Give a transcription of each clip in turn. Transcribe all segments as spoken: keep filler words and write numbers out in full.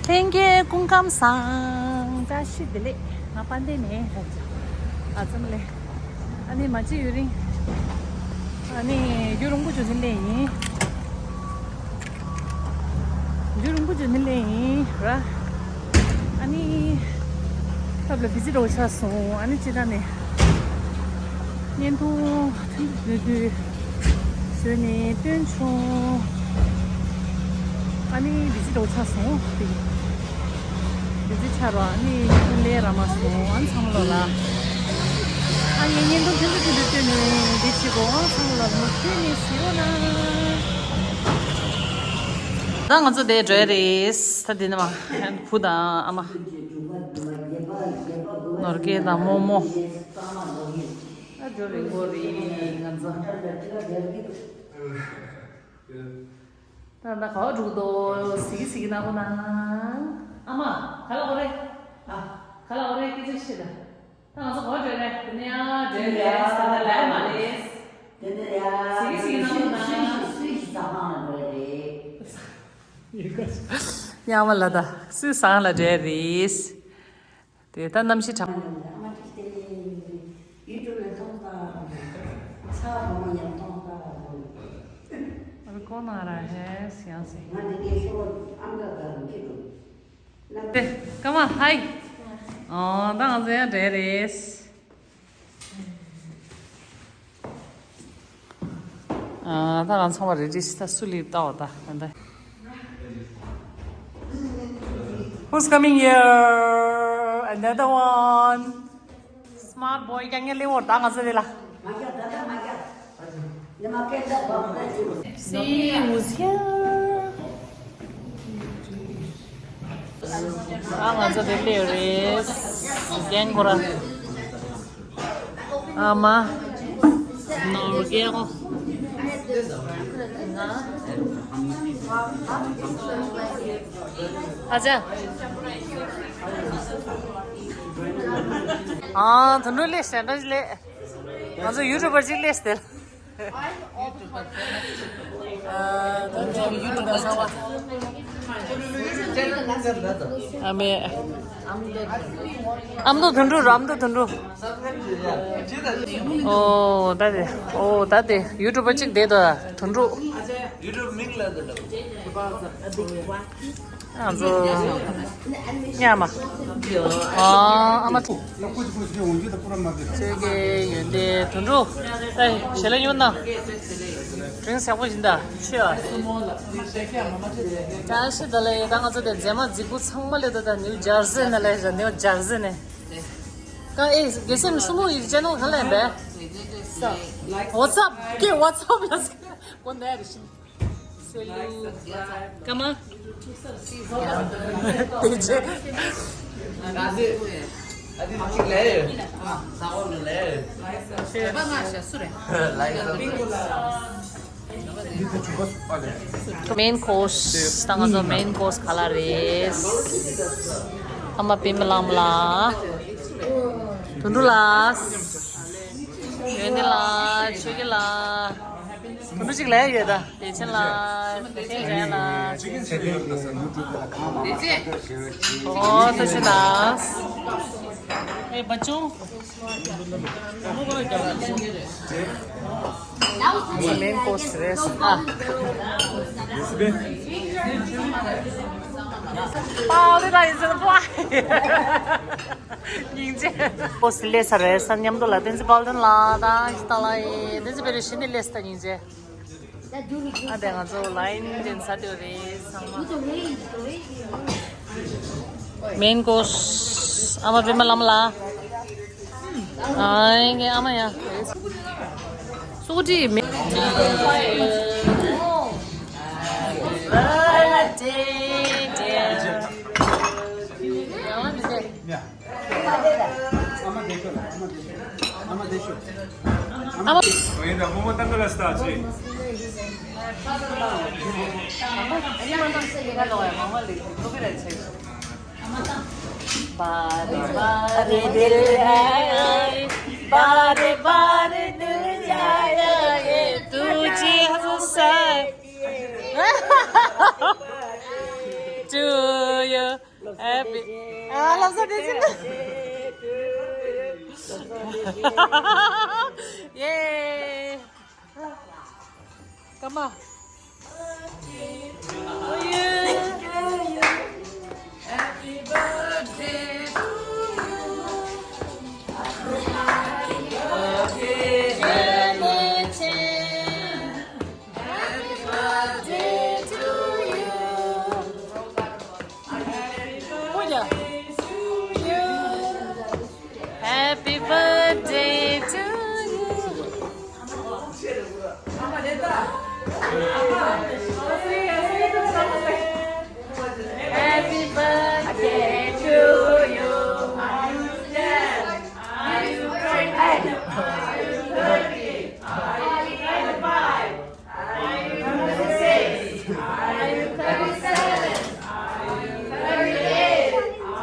ལྷན་རྒྱས་སྐུ་ཁམས་བཟང་། བཀྲ་ཤིས་བདེ་ལེགས། ང་དཔལ་ལྡན་ནས་རེད། ཨ་ཙམ་ལས། ཨ་ནི་མ་ཅི་ཡུན་རིང་། ཨ་ནི་རྒྱུན་རིང་པོ་བྱུང་ནི་ལས་ཡིན། རྒྱུན་རིང་པོ་བྱུང་ནི་ལས་ཡིན་ར། ཨ་ནི་སྟབས་ལ་བི་ཛི་རོ་ཆགས་སོང་། ཨ་ནི་ཅི་ད་ནས་བརྙན་ཐུང་ཐུང་ཐུང་བཟོས་ནས་སྟོན་བྱུང་། ཨ་ནི་བི་ཛི་རོ་ཆགས་སོང་། བི་ཛི་ཆགས་རོགས། ཨ་ནི་བརྙན་ཐུང་ལས་ར་མ་སོང་། ཨ་ནི་ཚང་མ་ལོ་ལ། ཨ་ནི་བརྙན་ཐུང་ཐུང་ཐུང་ཐུང་ཐུང་སྟོན་ནས་འདི་བྱེད་དགོས། ཨ་ཚང་མ་ལོ་ལ་མུ་མཐུད་ནས་གཟིགས་རོགས་གནང་། ད་ང་ཚོ་དེ་འགྲོ་ཡ་རེད། ད་དེ་ནི་མ་བུ་དང་ཨ་མ། ནོར་སྐལ་དང་རྨོ་མོ། ཨ་འགྲོ་རེད་འགྲོ་རེད་ང་ཚོ། ད་ད་ག་བ་འགྲོ་གི་འདུག་གཟིགས་གཟིགས་གནང་རོགས་གནང་། ཨ་མ་ག་ལ་འོ་རེད། ཨ་ག་ལ་འོ་རེད། སྐད་ཆ་བཤད་ད། ད་ང་ཚོ་ག་བ་འགྲོ་རེད། དེ་ནས་ཡ་འགྲོ་རེད། ད་ད་ལས་མ་རེད། དེ་ནས་ཡ་གཟིགས་གཟིགས་གནང་རོགས་གནང་། སུས་ཟ་ཁང་ལ་འགྲོ་རེད། ཡ་མ་ལ་ད་སུས་ཟ་ཁང་ལ་འགྲོ་རེད། དེ་ད་གནམ་གཤིས་གྲང་། ཨ་ཁོ་ན་ར་ཧེ་སི་ཡང་སི། དེ་ཀ་མ་ཧའི། ཨོ་ད་ང་ཚོ་ཡང་འདྲ་རེད། ཨ་ད་ང་ཚང་མ་རེ་ཌི་ཤི། ད་སུ་ལི་ལྟ་བ་ད་ད། Who's coming here? Another one. Smart boy. ཀྱང་ངས་ལེ་འོར་ད་ང་ཚོ་རེ་ལ། See, who's here? ཨ་ང་ཚོ་དེ་ལེ་རེད། རྒན་ཁོ་ར། ཨ་མ། ནོར་རྒྱལ། ཨ་ཅག་ཨ་དོན་གྲུབ་ལེ་ཞེ་འདྲ་ལེ། ང་ཚོ་ཡུ་ཊུབ་པར་ཅིག་ལེ་སྟེ། ཨ་མེ། ཨ་མདོ་དོན་གྲུབ་ར། ཨ་མདོ་དོན་གྲུབ། ཨོ་ད་དེ། ཨོ་ད་དེ་ཡུ་ཊུབ་པར་ཅིག་བསྡད་དོ། དོན་གྲུབ། ཨ་ཚོ། ཉ་མ། ཨ་ཨ་མ། ཁྱོད་ཀྱི་ཡོན་ཏན་དོན་གྲུབ། ཨེ་ཞལ་ལག་ཡོད་ན། དྲིན་ཟབ་པོ་ཡིན་ད་ཆེ་བ། བཀྲ་ཤིས་བདེ་ལེགས། ད་ང་ཚོ་དེ་མཛེས་མ་མཛེས་པོ་ཚང་མ་ལས་ད་ད་ནིའུ་ཇར་སི་ནས་ལས་ནིའུ་ཇར་སི་ནས། ཀ་ཨེ་དགེ་སེམས་སྲུ་མོ་ཡི་ཅེ་ནལ་ག་ལས་འབད། What's up? ཀེ་What's up? ལ་ཀོ་ནེ་རི་ཤིན། སེ་ལུ། ཀ་མ། དེ་ཅེ། Main course། ད་ང་ཚོ་main course ག་ལ་རེད། ཨ་མ་པད་མ་ལགས་མ་ལགས། དོན་གྲུབ་ལགས། ཡོན་ཏན་ལགས། ཆོས་སྐྱིད་ལགས། དོན་གྲུབ་ཅིག་ལས་ཡོད་ད། བདེ་ཆེན་ལགས། བདེ་ཆེན་ལགས། ཨོ་བདེ་ཆེན་ལགས། ཨེ་བ་ཅུང་། main course རེད། ཨ། པའོ་ཏེ་ད་ཡིན་ཟེར་ན་པོ། སྙིང་རྗེ། course སླེབས་ཚར་རེད། ས་མཉམ་དུ་ལ་བསྟན་འཛིན་དཔལ་ལྡན་ལགས་དང་ཤི་ཏ་ལགས་ཡིན། བསྟན་འཛིན་བེ་རི་ཤི་ནི་སླེབས་ད་སྙིང་རྗེ། ཨ་དེ་ང་ཚོ་ལ་ཡིན་དེ་ས་དེ་རེད་ཚང་མ། main course ཨ་མ་པད་མ་ལགས་མ་ལགས། ཨ་ངའི་ཨ་མ་ཡ། སུ་ཀུ་ཏི་མེ། ཨ་མ། Happy. ཨ་ལབ་ས་དེ་ཚེ་ན། ཡེ། ཀ་མ། Happy birthday to you. Happy birthday to you. Are you ten? Are you twenty? Are you thirty? Are you twenty-five? Are you thirty-six? Are you thirty-seven? Are you thirty-eight?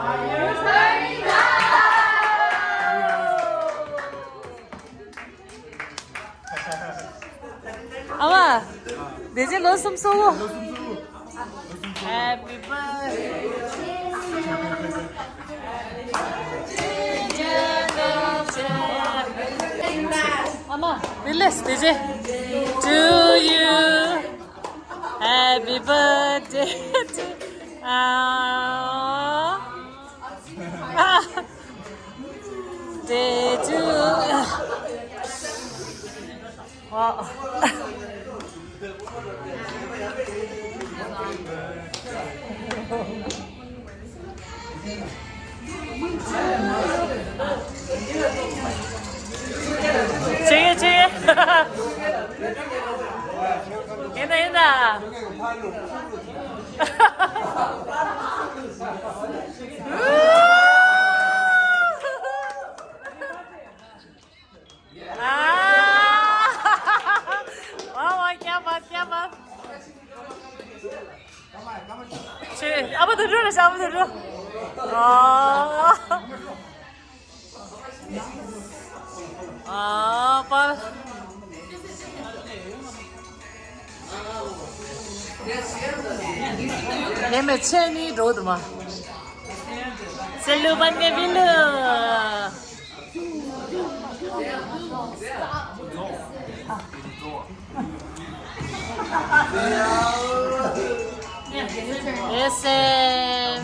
Are you thirty-nine? ཨ་མ། བདེ་ཆེན་ལོ་གསུམ་གསོལ་ལོ། Happy birthday. ཨ་མ། བདེ་ལེགས་བདེ་ཆེན། To you. Happy birthday to, ah, day to, wow. ཆེ་ཆེ། ཡིན་ད་ཡིན་ད། ཨ། ཝ་ཝ། ཁྱབ་པ་ཁྱབ་པ། ཆེ། ཨ་ཕ་དུ་འགྲོ་རེ་ཤ། ཨ་ཕ་དུ་འགྲོ། ཨ། ཨ་ཕ། ངས་མེད་ཆེ་ནི་འགྲོ་དུ་མ། སེ་ལུ་པན་ནེ་བི་ལུ། ཨེ་སེ།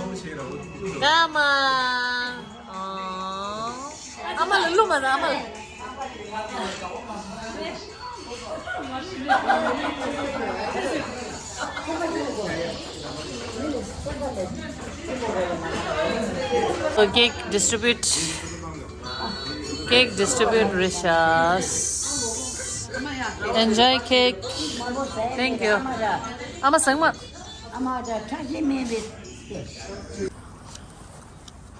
ཀ་མ། ཨ་མ་ལ་ལུ་མ་ཟ། ཨ་མ་ལ། So cake distribute, cake distribute རེད་ཤག Enjoy cake. Thank you. ཨ་མ་ཟེར་མ།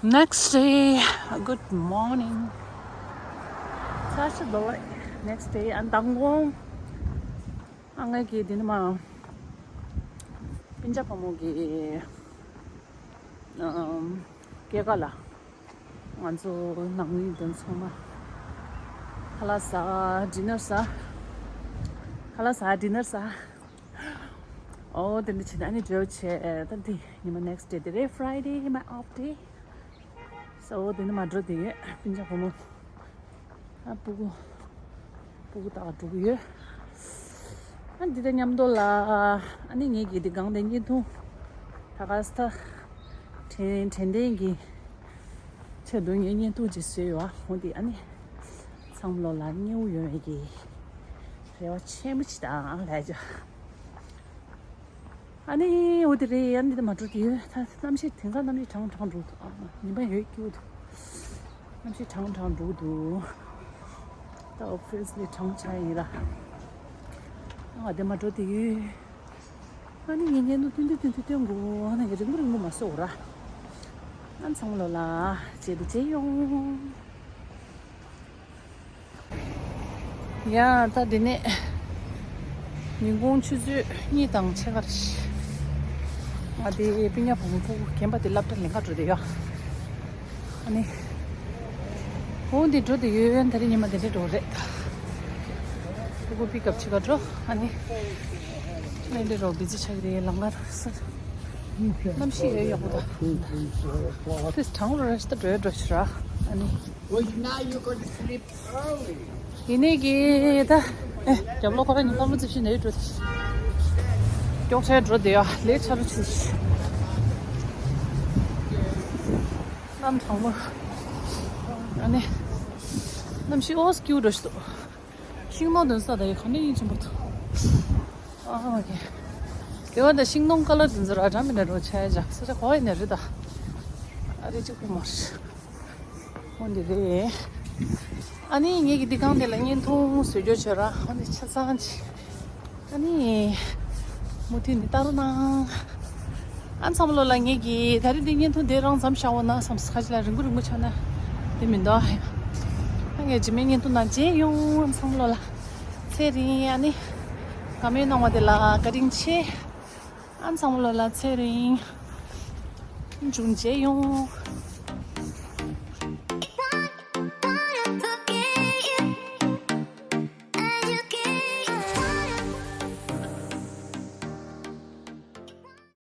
Next day, good morning. ས་ཆ་དོ་བ། Next day ཨ་མདང་དགོང་ཨ་ངའི་གི་འདི་ནི་མ་སྤུན་ཆ་བུ་མོ་གི་ཨམ་སྐྱེས་སྐར་ལ་ང་ཚོ་ནང་མི་དེ་ཚང་མ་ཁ་ལག་ཟ། dinner ཟ། ཁ་ལག་ཟ། dinner ཟ། ཨོ་དེ་འདྲ་བྱས་ནས་ཨ་ནི་འགྲོ་བྱས། ད་འདི་ཉི་མ་next day དེ་རེད། Friday my off day. So དེ་ནི་མ་འགྲོ་དེ་ཡོད། སྤུན་ཆ་བུ་མོ་ཨ་སྤུ་གུ་སྤུ་གུ་དག་འགྲོ་གི་ཡོད། ཨ་འདི་དང་མཉམ་དུ་ལ་ཨ་ནི་ངེད་ཀྱི་འདི་སྒང་དེ་བརྙན་ཐུང་ད་ག་ས་དྲན་དྲན་རྟེན་གྱི་ཆེད་དུ་ངས་བརྙན་ཐུང་ཅིག་བཟོས་ཡོད། འོ་འདི་ཨ་ནི་ཚང་མ་ལོ་ལ་མཉེས་པོ་ཡོང་བའི་གི་རེ་བ་ཆེན་པོ་ཅིག་དང་ལས་ཀྱང་ཨ་ནི་འོ་དེ་རེད། ཨ་ནི་དེ་མ་འགྲོ་དེ་ད་གནམ་གཤིས་དེང་སང་གནམ་གཤིས་གྲང་གྲང་འགྲོ་འདུག་ཨ་མ་ཉི་མ་ཡོད་སྐྱིད་པོ་འདུག་གནམ་གཤིས་གྲང་གྲང་འགྲོ་འདུག་ད་obviously གྲང་ཆ་ཡིན་ར། ཨ་དེ་མ་འགྲོ་དེ་ཡོད། ཨ་ནི་ངས་བརྙན་ཐུང་ཐུང་ཐུང་ཐུང་ཐུང་སྟོན་དགོས། ཨ་ནི་རིང་པོ་རིང་པོ་མ་བཟོ་ར། ཨ་ཚང་མ་ལོ་ལ་བྱེད་དུ་བྱེད་ཡོང་། ཡ་ད་འདི་ནས་ཉིན་གུང་ཆུ་ཚོད་གཉིས་དང་ཕྱེད་ཀ་རེད། ང་དེ་སྤུན་ཉག་བུ་མོ་སྤུ་གུ་རྒན་པ་དེ་སློབ་གྲྭ་ལེན་ག་འགྲོ་དེ་ཡོད། ཨ་ནི་འོ་འདི་འགྲོ་དེ་ཡོད། ད་རེས་ཉི་མ་དེ་འདྲ་འགྲོ་རེད། སྤུ་གུ་པིག་ཨབ་བྱེད་ག་འགྲོ། ཨ་ནི་ཨ་འདྲ་རོ་བི་ཛི་ཆགས་ཀྱི་རེད། ལམ་ཁ་ས་ གནམ་གཤིས་ཡོད་ཡག་པོ་དང་། དེ་གྲང་རུ་རེ་ཞིག་ད་འགྲོ་འགྲོ་ཞིག་ར། ཨ་ནི། Well, now you're going to sleep early. ཡིན་ནའི་གི་ད། ཨེ། རྒྱབ་ལོགས་ཁོ་རང་གཉིས་ཀ་མོ་ཙི་ཤི་ནས་འགྲོ་དེ། མགྱོགས་ཆེ་འགྲོ་དེ་ཡ་ལས་ཆ་རུ་ཆུ་ཤི། གནམ་གྲང་མོ། ཨ་ནི། གནམ་གཤིས་ཨོ་སྐྱིད་འགྲོ་ཞིག་འདུག་ཤིང་སྡོང་འདོན་ས་དང་ཡི་ག་ནས་ཡིན་ཆེན་པོ་ཐུག་ཨ་མ་གི། དེ་བ་ད་ཤིང་སྡོང་ཀ་ལ་འདོན་ས་ར་འདྲ་མི་འདྲ་འགྲོ་ཆ་ཡ་ཇག་ས་ཆ་གོ་ཡ་ནས་རེད་ད། ཨ་རེ་གཅིག་པུ་མ་རེད། འོ་འདི་རེད། ཨ་ནི་ངེད་ཀྱི་འདི་གང་དེ་ལ་བརྙན་ཐུང་བཟོ་རྒྱུ་བྱོས་ར། འོ་འདི་ཆ་ཚང་ཅིག་ཨ་ནི། མུ་མཐུད་ནས་ལྟ་རོགས་གནང་། ཨ་ཚང་མ་ལོ་ལ་ངེད་ཀྱི་ད་རེས་འདི་བརྙན་ཐུང་དེ་རང་མཚམས་བཞག་འོ་ན་བསམ། ཁ་ཅིག་ལ་རིང་པོ་རིང་པོ་ཆགས་ན་དེ་མི་འདུག་ཨ་ངས་རྗེས་མའི་བརྙན་ཐུང་ནང་མཇལ་ཡོང་། ཨ་ཚང་མ་ལོ་ལ་ཚེ་རིང་། ཨ་ནི་བཀའ་མོལ་གནང་བ་དེ་ལ་བཀའ་དྲིན་ཆེ། ཨ་ཚང་མ་ལོ་ལ་ཚེ་རིང་། མཇུག་མཇལ་ཡོང་།